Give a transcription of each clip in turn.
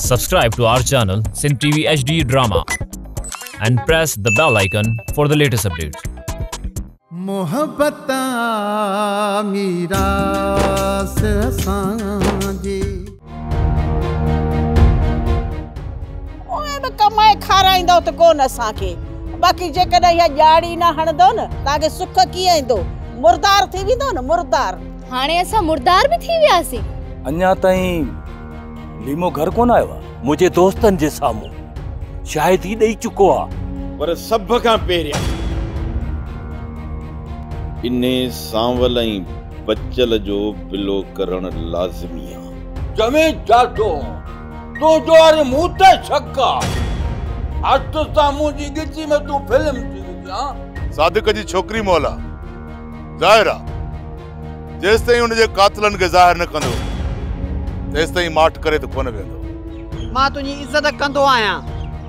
Subscribe to our channel Sindh TV HD Drama and press the bell icon for the latest updates. محبت آ ميراث اسان جي. اهي به ڪمائي کارائيندؤ ته ڪونه اسان کي. باقي جيڪڏهن اها ڄاڙي نه هڻندؤ نه، توهان کي سک ڪيئن ايندو؟ مردار ٿي ويندؤ نه مردار. هاڻي اسان مردار به ٿي وياسين. اڃا تائين ليمو گهر ڪونه آيو آ. منهنجي دوستن جي سامهون شاهدي ڏئي چڪو آ. پر سڀ کان پهريان انهي سانول ۽ بچل جو بلو ڪرڻ لازمي آ. چوين ڇا ٿو؟ تنهنجو هاڻي مون تي شڪ آ. هٿ سان منهنجي ڳچي ۾ تون فلم ٿي وجهين ها. صادق جي ڇوڪري مئل آ. ظاهر آ جيستائين ان جي قاتلن کي ظاهر نه ڪندو تيستائين ماٺ ڪري ته ڪونه ويهندو. مان تنهنجي عزت ڪندو آهيان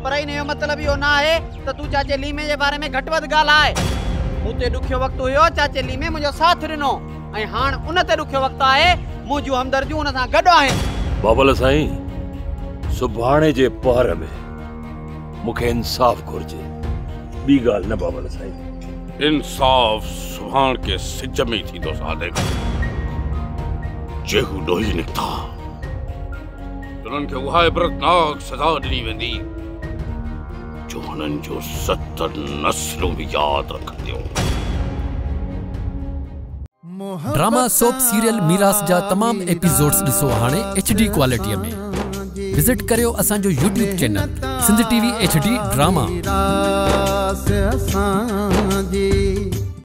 پر ان جو مطلب اهو نه آهي ته تون چاچي ليمي جي باري ۾ گهٽ وڌ ڳالهاء. مون تي ڏکيو وقت هيو، چاچي ليمي منهنجو ساٿ ڏنو ۽ هاڻ ان تي ڏکيو وقت آهي، منهنجون همدرديون ان سان گڏ آهن. بابل سائين، سڀاڻي جي پهر ۾ مون کي انصاف گهرجي، ٻي ڳالهه نه بابل سائين. انصاف سڀاڻڪي سج ۾ ئي ٿيندو صادق. جي هو ڏوهي نڪتا ته انهن کي اها عبرتناڪ سزا ڏني ويندي جو هنن جو 70 نسلون به ياد رکنديون. ڊراما سوپ سيريل ميراث جا تمام ايپيسوڊز ڏسو هاڻي ايڇ ڊي ڪوالٽي ۾. وزٽ ڪريو اسان جو YouTube channel Sindh T V H D drama. ميراث اسان جي.